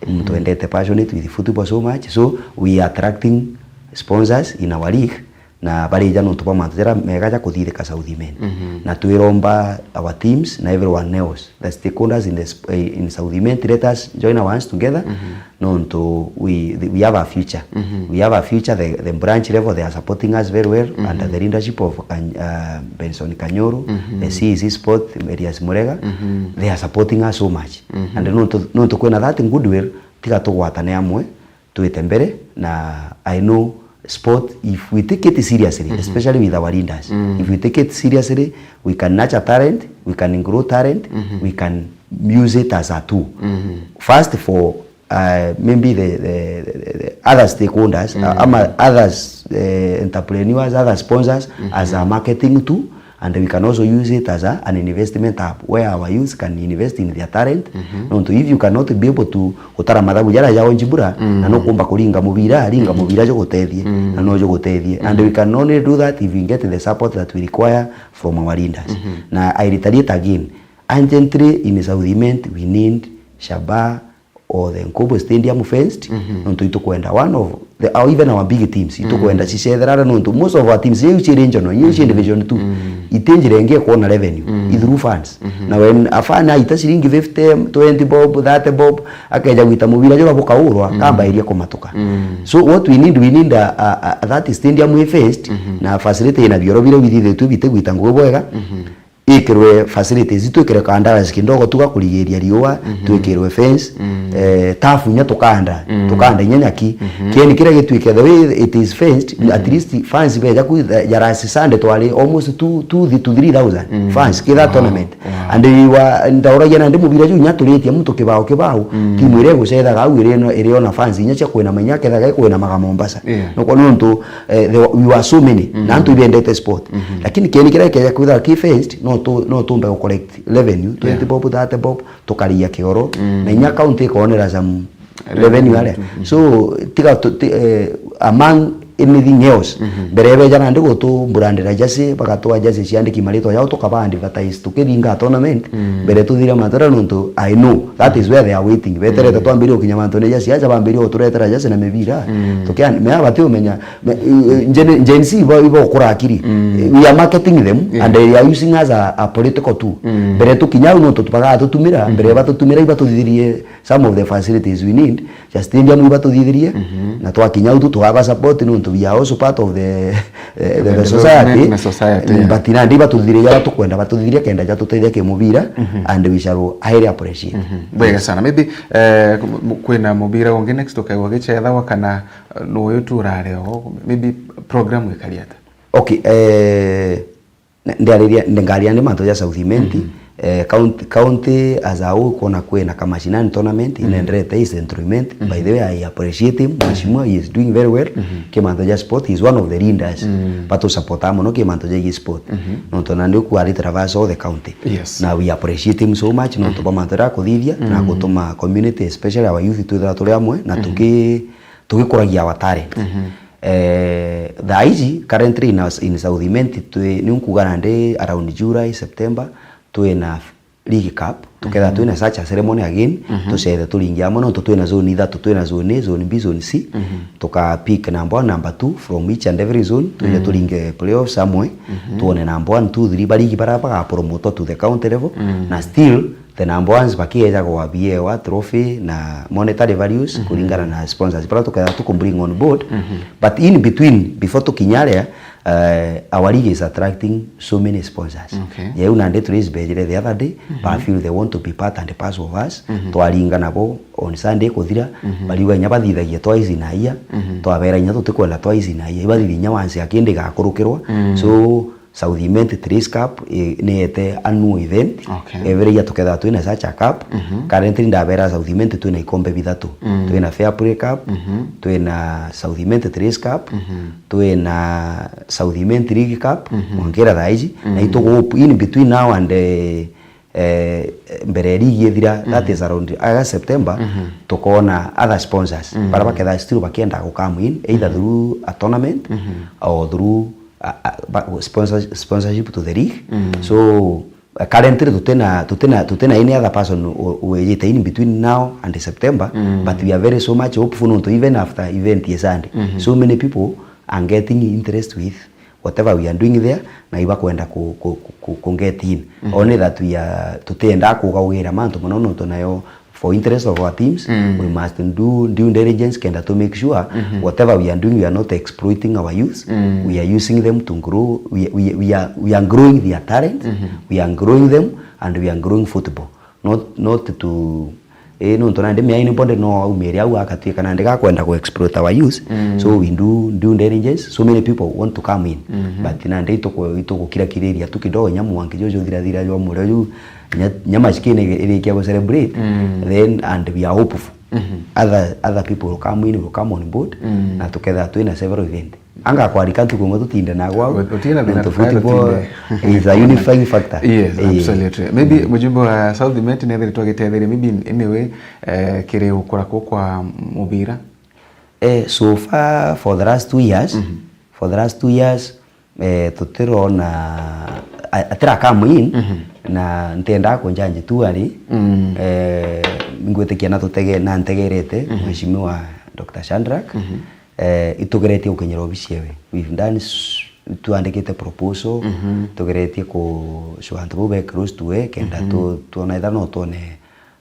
muntu Mhm. wendete, passionate with football so much. So, we are attracting sponsors in our league, na barija nontu bwa mantu jaria mega ja kuthithika South Imenti. Mhm. Na twiromba our teams na everyone else, the stakeholders in the sp-, eh, in South Imenti, let us join our hands together. Mhm. Nontu we, we have a future. Mhm. We have a future. The, the branch level, they are supporting us very well Mhm. under the leadership of Kan-, uh, Benson Kanyoro, Mhm. the C E C Sport, Elias Murega. Mhm. They are supporting us so much. Mhm. And nontu, nontu kwina that goodwill, tiga tugwatane amwe, twite mbere, na I know sport, if we take it seriously, Mhm. especially with our leaders, Mm. if we take it seriously, we can nurture talent, we can grow talent, Mhm. we can use it as a tool. Mhm. First for, uh, maybe the, the, the, the other stakeholders, Mm. uh, ama others, uh, entrepreneurs, other sponsors, Mhm. as a marketing tool, and we can also use it as a, an investment hub where our youth can invest in their talent. Mhm. Nontu if you cannot be able to gutara mathabu jaria jao njibura, Mm. na nukumba kuringa mubira, ringa Mhm. mubira jugutethie, Mm. na no jugutethie. And Mhm. we can only do that if we get the support that we require from our leaders. Mhm. Na I reiterate again, urgently in South Imenti, we need Shabaa or the Nkobo Stadium fenced, Mhm. nontu itukwenda one of the, or even our big teams, itukwenda Mm. cicetherare nontu most of our teams, iu ci regional, iu ci Mm. division two, Mm. iti njira ingi ikuona revenue, Mm. i through fans. Mhm. Na when a fan aita ciringi fifty, twenty bob, thirty bob, akeja gwita mubira jura bukaurwa, Mm. kambairia kumatuka. Mm. So what we need, we need a, a, a, that stadium i fenced, Mhm. na facility ina bioro biria bithithitue bitigwita ngugi bwega, Mhm. ikirwe facilities, twikire kandarasi kidogo tu ga kurigiria riua, Mhm. twikirwe fence, Mm. eh, turf inya tukanda, Mm. tukanda inya nyaki. Mhm. Kieni kiria gitwike, the way it is fenced, Mhm. at least fans beja ku, the, ya last Sunday twari almost two, two to three thousand Mm. fans, kitha Wow. tournament. Wow. And we were, ndauragia nandi mubira juu inya turitie muntu kibao kibao, Mm. timu iria igucethaga au iri no, iri ona fans inya cia kwina mainya kethaga ikwina maga Mombasa. Yeah. Nuko nontu, eh, there were, we were so many, Mm. na antu ibendete sport. Mhm. Lakini kieni kiria keja kwithira ki fenced, no tu, no tumbe gu collect revenue, twenty Yeah. bob, thirty bob, tukariia kioro, Mm. na inya county ikonera some Revenue revenue aria. tu, mhm. So, tiga tu, ti, eh, among anything else, Mhm. mbere beja nandi gutubrandira jersey, bagatua jersey ciandiki maritwa jao, tukaba advertise, tukithinga tournament, Mm. mbere tuthire matara nontu, I know, that is where they are waiting. Beterete Mm. twambirie gukinya mantune ja siasa, bambirie guturetera jersey na mibira. Mm. Tukian-, mea bati umenya, me, eh, Gen, Gen Z ibo, ibo gukura akiri. Mm. We are marketing them, Yeah. and they are using us a, a political tool. Mm. Mbere tukinya au nontu tubaga tutumira, Mhm. mbere batutumira ibatuthithirie some of the facilities we need, ja stadium ibatuthithirie, Mhm. na twakinya au tu tugaba support nontu we are also part of the, eh, the, the The society. development na society, yeah. But nandi ibatuthithirie ja tukwenda, batuthithirie kenda ja tutethia kimubira, Mhm. and we shall highly appreciate. Mhm. Bwega sana. Maybe, eh, m-, kwina mubira ungi next ukaigua gicethawa kana, eh, nuyu tu urare o, maybe program ikari ata? Okay, eh, na, ndiariria, ndi ngaria ndi mantu ja South Imenti, Mhm. eh, county, county as a whole kwona kwina ka mashinani tournament, Mhm. inenderete i Central Imenti. By Mhm. the way, I appreciate him, Mheshimiwa, he is doing very well. Mhm. Ki mantu ja sport, he is one of the leaders. Mm. Batu support mono ki mantu ja sport. Mhm. Nontu nandi ukwarite traverse all the county. Yes. Na we appreciate him so much, nontu Mhm. bwa mantu ja kuthithia, na Mhm. gutuma community, especially our youth, twithira turi amwe, na Mhm. tuki-, tugikuragia our talent. Mhm. Eh, thaa iji, currently in, in South Imenti, twi, ni nkuga nandi around July, September, twina League Cup, tukethira Mhm. twina such a ceremony again, Mhm. tucethe turingi amwe, nontu twina zone ithatu, twina zone A, zone B, zone C, Mhm. tuka pick number one, number two from each and every zone, twije Mhm. turinge playoffs amwe, Mhm. tuone number one, two, three, barigi bara bagapromotwa to the county level, Mhm. na still, the number ones bakieja gwabiewa trophy na monetary values, mhm, kuringana na sponsors bara tuketha tuku bring on board. Mhm. But in between, before tukinya aria, eh, our league is attracting so many sponsors. Okay. Yeu nandi turaise bejire the other day, mhm, ba feel they want to be part and parcel of us. Mhm. Twaringa nabo on Sunday kuthira, mhm, bariuga inya bathithagia twice in a year, mhm, twabera inya tutikwenda twice in a year, ibathithia inya once ya kindi igakurukirwa. Mm. So, South Imenti Trace Cup, eh, ni ete annual event. Okay. Every year tukethagwa twina such a cup. Mhm. Currently ndabera South Imenti twina ikombe bithatu. Mm. Twina Fair Play Cup, mhm, twina South Imenti Trace Cup, mhm, twina South Imenti League Cup, mhm, mwankira thaa iji. Na, mm, itugu hope in between now and, eh, eh, mbere ya ligi ithira, mhm, that is around August, September, mhm, tukona other sponsors. Mhm. Bara baketha still bakienda ku come in, either, mhm, through a tournament, mhm, or through a, a, ba-, sponsor-, sponsorship to the league. Mm. So, uh, currently tutina, tutina, tutina any other person u-, wijite in between now and September, mm, but we are very so much hopeful nontu even after event ya Sunday, mhm, so many people are getting interest with whatever we are doing there, na ibakwenda ku, ku, ku, ku, ku get in. Mhm. Only that we are, tutienda kugaugira mantu mono nontu nayo for interest of our teams, mm, we must do due diligence kenda to make sure, mhm, whatever we are doing, we are not exploiting our youth. Mm. We are using them to grow. We, we, we are, we are growing their talent. Mhm. We are growing them and we are growing football. Not, not to, eh, nontu nandi miaini bonde no aumire au akatuika nandi gakwenda ku exploit our youth. Mm. So we do due diligence. So many people want to come in. Mhm. But nandi ituku-, itugukirakiriria tu kidogo, inya mwanki juju thirathira jwa murio ju, nya, nya mashikini irikia gu celebrate, mm, then and we are hopeful. Mhm. Other, other people will come in, will come on board, mm, na tuketha twina several event. Anga kwarika ntuku imwe tutinde nago au. Utina thina. Nontu tukae football tutinde. Is a unifying factor. Yes, eh, absolutely. Maybe, mm, mujumbe wa South Imenti nethire twagitetheria, maybe in, in a way, eh, kiri gukura ku kwa mubira. Eh, so far for the last two years, mhm, for the last two years, eh, tutirona, a-, atira come in, mhm, na ntiendaa kunjanji tu ari, mm, eh, ngwitikia na tutege-, na ntegerete, mhm, Mheshimiwa Doctor Shadrack, mhm, eh, itugeretie gukinyira obici ewe. We've done s-, twandikite proposal, mhm, tugeretie ku-, so antu bau be close to we, kenda, mhm, tu-, twona ethira no twone,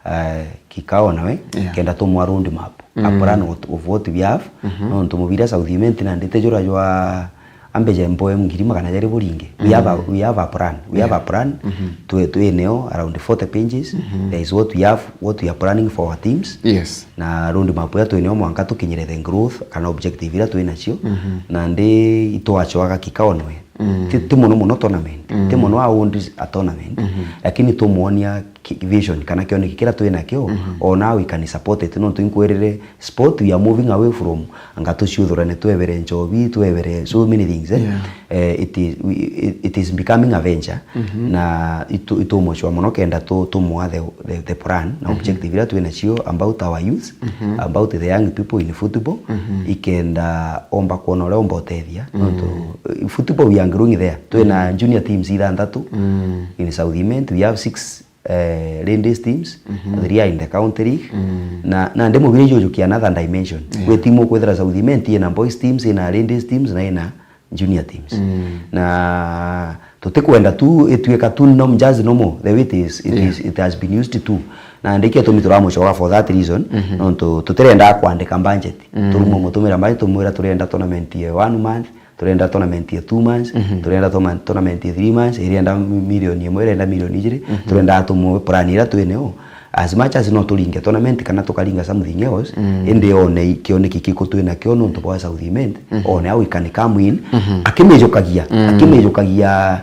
eh, kikao nawe, yeah, kenda tumwa road map, a, mm, plan of, of what we have. Mhm. Nontu mubira South Imenti nandi ti jura jwa ambeje mboe ngiri magana jari buringi. We have a, mm, we have a plan. We have a, yeah, plan. Mhm. Twi-, twineo around forty pages. Mhm. There is what we have, what we are planning for our teams. Yes. Na road map ya twineo mwanka tukinyire the growth kana objective ira twinacio. Mhm. Nandi itwacoaga kikao nawe. Mm. Ti, ti mono mono tournament. Mm. Ti mono aondi a tournament. Mhm. Lakini tumwonia ki-, vision kana kioneki kira twinakio, mhm, ona we can support it. Nontu inkwirire sport, we are moving away from anga tuciuthurane, twebere nchobi, twebere so many things, eh? Yeah. Eh, it is, we, it, it is becoming a venture. Mhm. Na itu-, itumocua mono kenda tu-, tumwa the, the, the plan na, mhm, objective ira twinacio about our youth, mhm, about the young people in football, mhm, ikenda omba kwona uria omba utethia. Mm. Nontu, eh, football we are growing there. Twina, mm, junior teams ithanthatu, mm, in South Imenti, we have six, eh, ladies teams, mhm, three are in the county league. Mm. Na, na ndi mubira ijujukia another dimension. Yeah. Kwi timu ukwithira South Imenti ina boys teams, ina ladies teams, na ina junior teams. Mm. Na tutikwenda tu ituika tu nom-, just normal, the way it is, it, yeah, is, it has been used to. Na ndikia tumi turamucoka for that reason, mhm, nontu tutirenda kwandika budget. Mm. Turumwa mutumira budget, tumwira turenda tournament ya one month, turenda tournament ya two months, mhm, turenda tourna-, tournament ya three months, irenda mi-, milioni imwe, irenda milioni ijiri, mhm, turenda tumwe plan ira twineo. As much as no turinge tournament kana tukaringa something else, mm, indi one i-, kioneki kiku twinakio nontu bwa South Imenti, mhm, one how we can come in, mhm, akimijukagia, mm, akimijukagia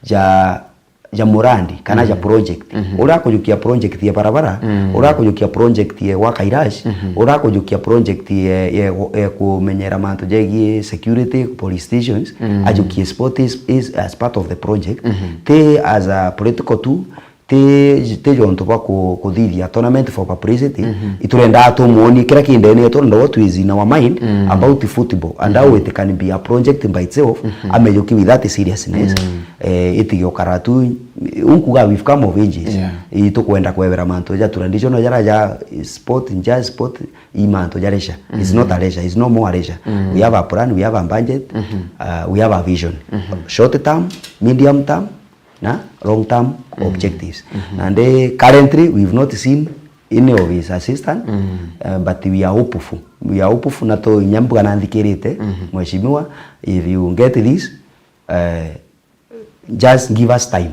ja, ja murandi kana ja, mhm, project. Mhm. Uria akujukia project ya barabara, mm, uria akujukia project ya gwaka iraci, mhm, uria akujukia project ya, ya, ya kumenyera mantu jegie security, police stations, mm, ajukie sport is, is as part of the project. Mhm. Ti as a political tool, ti, ti jontu bwa ku-, kuthithia tournament for publicity. Mhm. Iturenda tumwonie kira kindene, turenda what is in our mind, mm, about football and, mhm, how it can be a project by itself, mhm, amejuki with that seriousness. Mm. Eh, itigio karatu, unkuga we've come of ages. Yeah. Itukwenda kwebera mantu ja traditional jara ja sport, ja sport, i mantu ja leisure. It's, mhm, not a leisure, it's no more a leisure. Mm. We have a plan, we have a budget, mhm, uh, we have a vision. Mhm. Short term, medium term, na long term objectives. Nandi currently we've not seen any of his assistant, uh, but we are hopeful. We are hopeful na tu inya mbuga na nthikirite, mheshimiwa, if you get this, uh, just give us time.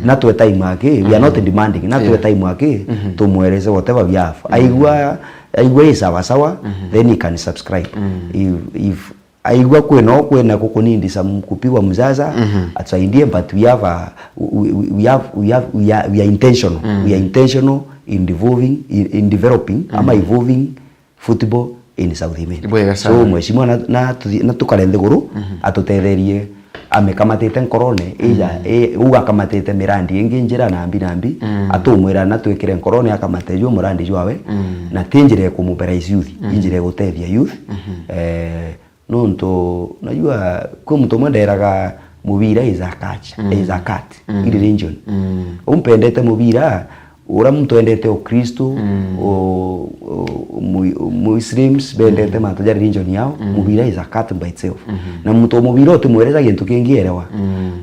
Na twe time aki, we are not demanding, na twe time aki, tumwereze whatever we have. Aigua, aigua i sawa sawa, then he can subscribe. If, if aigua kwina, kwina kukunindi some kupigwa mzaza, atusaidie, but we have a, we, we, we have, we have, we are, we are intentional. We are intentional in devolving, in, in developing, ama evolving football in South Imenti. Ibwega sana. So, mheshimiwa, na, na tuthi-, na tukare nthiguru, atutetherie amikamatite nkorone, ija, i-, ugakamatite mirandi ingi njira nambi nambi, atumwira na twikire nkorone akamate jwa murandi jwawe, na ti njira ya kumubera is youth, i njira ya gutethia youth. Eh, nontu, unajua, kwi muntu umwe nderaga, mubira is a catch, is a cut, in religion. Umpendete mubira, ura muntu endete Ukristo, u-, u-, mu-, Muslims bendete mantu ja religion yao, mubira is a cut by itself. Na muntu wa mubira utimwereza gintu kingi erewa.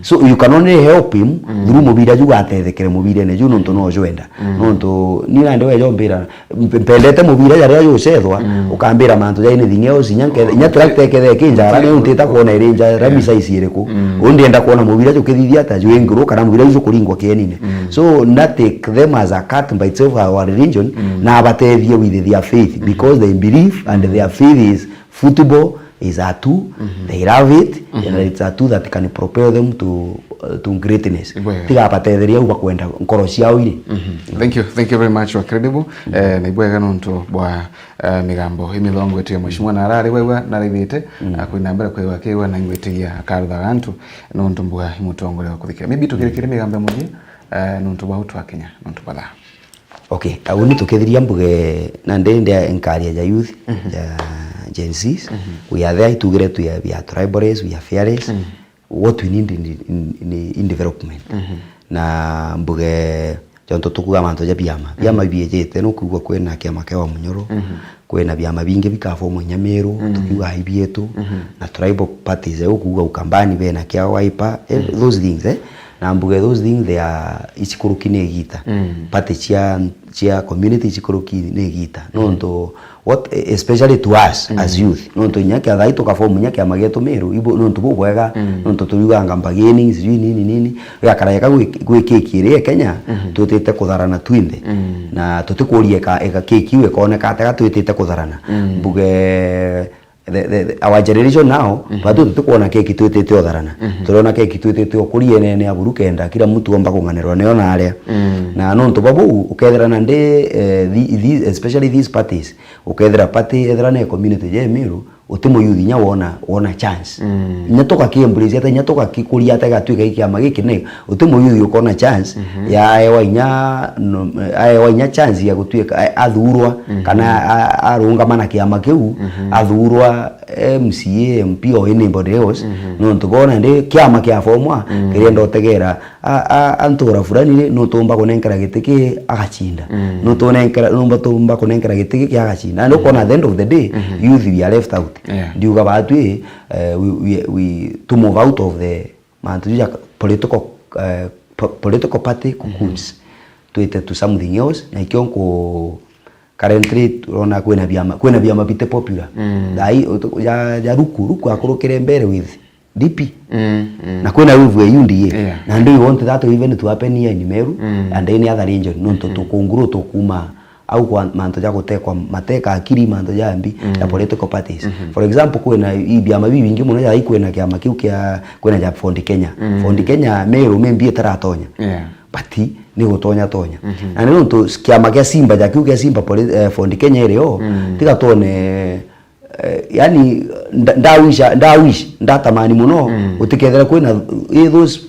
So you can only help him through mubira ju gatethekere mubirene ju nontu no jwenda. Nontu ni nandi weja umbira, mp-, mpendete mubira jaria jucethwa, ukambira mantu ja anything else, inya nke-, inya tractor ikethe ikinjara, ni untita kuona iri njara, misa ici iriku? Undi enda kuona mubira jukithithia ata, jwi nguru, kana mubira ju jukuringwa kienine. So, na take them as a cut by itself, our religion, na abatethie with their faith, because they believe and their faith is football is a tool, they love it, and it's a tool that can propel them to, uh, to greatness. Ibwega. Tiga abatetherie au bakwenda nkoro ciao iri. Thank you, thank you very much, wa Credible. Eh, na ibwega nontu bwa, eh, migambo imithongo yetu ya mheshimiwa na arari wegwa na araithite, akwina mbere kwigwa akiigwa na ngwitigia akaruthaga antu nontu mbuga imutongoria wa kuthikira. Maybe tukirikire migambo ya muthia, eh, nontu bwa utwa Kenya, nontu bwa thaa. Okay, au ni tukithiria mbuge, na ndi ndi enkaria ja youth, ja Gen Zs, we are there, itugire tu ya, we are tribalists, we are fearless. What we need in, in, in, in development. Na mbuge, jonto tukuga mantu ja biama. Biama biejete, no kuigua kwina kiama kia Wamunyoro, kwina biama bingi bikaformwa inya Meru, tukiuga ai bietu, na tribal parties, eh, ukuuga Ukambani bena kia Wiper, eh, those things, eh. Na mbuge those things they are icikuruki ni igita. Party cia, cia community icikuruki ni igita. Nontu what, especially to us as youth, nontu inya kia thai tukaform inya kiama gietu Meru, ibu, nontu bubwega, nontu turiuganga bargaining, sijui nini nini, gakara eka gwi-, gwi kiki iri e Kenya, twitite kutharana twinthe. Na tutikuria eka, eka kiki iu ikoneka atega twitite kutharana. Mbuge, the, the, the, our generation now, batu tutikwona keki twitite utharana. Turiona keki twitite ukuria enene aburu kenda, kila mtu omba kung'anirwa nio na aria. Na nontu bwa buu, ukethira nandi, eh, the, the, especially these parties, ukethira party, ethira ni community ja Meru, uti muyuthi inya wona, wona chance. Inya tugakiembrace ata, inya tugakikuria ata, igatuika i kiama giki ni, uti muyuthi ukona chance, ya aewa inya, no, aewa inya chance ya gutuika, a-, athurwa, kana a-, arungama na kiama kiu, athurwa M C A, M P or anybody else, nontu bona ndi kiama kia form one, kirienda utegera, a, a, a ntura fulani ri, nutumba kunenkera giti ki agacinda. Nutunenkera, numba tumba kunenkera giti ki agacinda. Na nukona at the end of the day, youth we are left out. Yeah. Ndiuga batu i, eh, we, we, we to move out of the mantu ja political, eh, po-, political party cocoons. Twite to something else, na ikio nku-, currently turona kwina biama, kwina biama bite popular. Thai, utu-, ja, ja ruku, ruku akurukire mbere with D P. Na kwina wave ya U D A. Yeah. Na do you want that even to happen here in Meru and any other region? Nontu tukunguru tukuma au kwa mantu ja gutekwa, mateka akiri mantu ja mbi ya political parties. For example, kwina i biama bibingi muno ja kwina kiama kiu kia, kwina ja Ford Kenya. Ford Kenya Meru maybe itaratonya. Yeah. But ni gutonya tonya. Na ni nontu kiama kia Simba, ja kiu kia Simba poli-, eh, Ford Kenya irio, tiga twone Eh, yani, nda-, ndawisha, ndawish, ndatamani muno, gutikethira kwina, eh, those,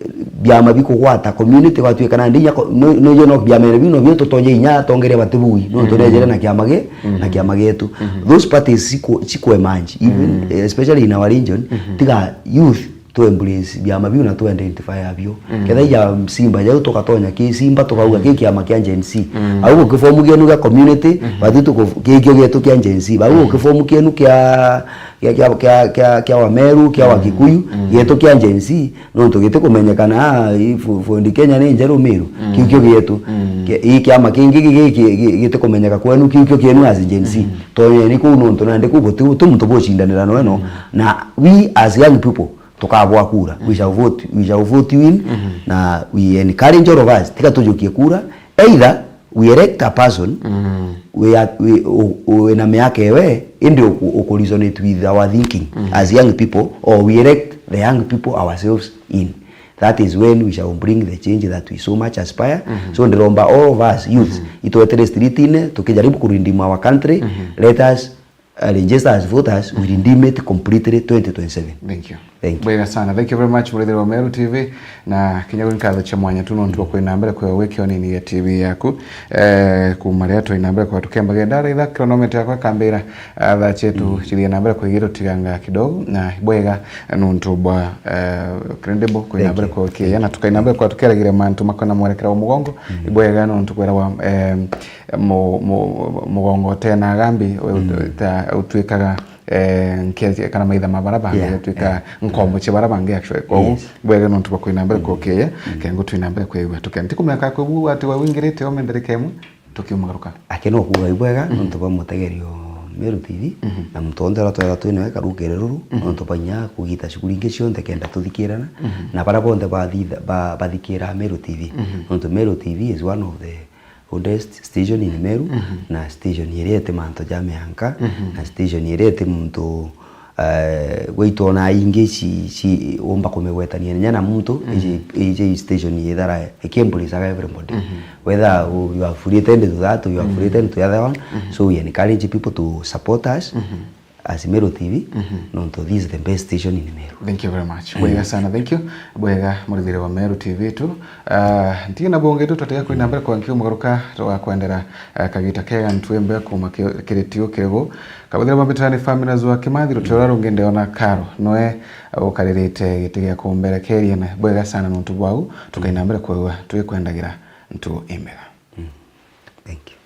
eh, biama bikugwata community, gwatuika nandi inya ko-, no, no, no biama biu nobio tutonye inya atongeria batibui, no tunejere na kiama gi-, na kiama gietu. Those parties ciku-, ciku emerge, even, eh, especially in our region, tiga youth, tu embrace biama biu na tu identify abio. Mm. Kethaija Simba jau tukatonya ki Simba tukauga ki kiama kia Gen Z. Mm. Au gukiform kienu kia community, mm-hmm, batu tuku-, ki kio gietu kia Gen Z. Au, mm, gukiform kienu kia, kia, kia, kia, kia, kia Wameru, kia, mm, Wakikuyu, mm, gietu kia Gen Z. Nontu gitikumenyekana, ah, i fu-, fundi Kenya ni njeru Miru. Mm. Kiu kio gietu. Mm. Ki-, i kiama kingi gi-, gi-, gi-, gi-, gitikumenyeka kwenu, kiu kio kienu as Gen Z. Mm. Tonyeni kuu nontu nandi kuu guti, guti muntu bucindanira noe no. Mm. Na we as young people, tukabwa kura. We shall vote, we shall vote you in, mm-hmm, na we encourage all of us. Tiga tujukie kura. Either we elect a person, mm, we are, we, u-, u-, wina miaka ewe, indi uku-, uku resonate with our thinking, mm, as young people, or we elect the young people ourselves in. That is when we shall bring the change that we so much aspire. Mm-hmm. So ndiromba all of us youths, mm-hmm, itwetire street-ini, tukijaribu kuredeem our country, mm-hmm, let us uh, register as voters, we redeem it completely twenty twenty-seven. Thank you. Thank you. Bwega sana. Thank you very much, murithiri wa Meru T V, na kinya gwi nkatho cia mwanya tu nontu bwa kwina mbere kwa wiki onini ya T V yaku. Eh, kuma riria twina mbere kwa tukembagia ndara itha kilonometa yakwa ikambira, ah, thaa cietu, mm, cithie na mbere kwa igiro tiganga kidogo, na bwega nontu bwa, eh, credible kwina mbere kwa wiki ya, na tukaina mbere kwa tukeragira mantu makona mwerekera wa mugongo, mm, bwega nontu kwera wa, eh, mu-, mu-, mugongo utena gambi, we ut-, mm, uta-, utwikaga, eh, nkia cia, kana maitha ma bara bangi, yeah, utwika, yeah, nkombo cia bara bangi actually. Koguo, yes, bwega nontu bwa kwina mbere, mm, kukiya, mm, kengo twina mbere kwigua. Tukenti kumeka kwigua ati we wingirite o mendereke imwe, tukiumagaruka. Ake no kuuga ibwega, mm, nontu bwa mutegerio Meru T V, mm-hmm, na muntu onthe uria twega twinawe karukire ruru, mm-hmm, nontu bwa inya kugita shughuli ingi cionthe kenda tuthikirana, mm-hmm, na bara bonthe bathitha-, ba-, bathikira Meru T V. Mm-hmm. Nontu Meru T V is one of the oldest station in Meru, mhm, na station iria iti mantu ja mianka, mhm, na station iria iti muntu, eh, gwitu ona ingi ci, ci umba kumigwetania inya na muntu, mhm, iji, iji station ithara ikimbulisaga everybody. Mhm. Whether you are affiliated to that, you are, mhm, affiliated to the other one. Mhm. So we encourage people to support us. Mhm. As Meru T V, mhm, nontu this is the best station in Meru. Thank you very much. Mm. Bwega sana, thank you. Bwega, murithire wa Meru T V tu. Ah, ntige na bungi tu twatiga kwina mbere kwa nkio mugaruka twa kwendera, ah, kagita kega ntwimbe kuma ki-, kiri tiu kigu. Kabuthira mabitani family zwa Kimathi rutiro rwa rungi ndiona Karo. Noe ukaririte giti gia kumberekeria na bwega sana nontu bwau. Tukaina mbere kwa twikwendagira ntu imega. Mm. Thank you.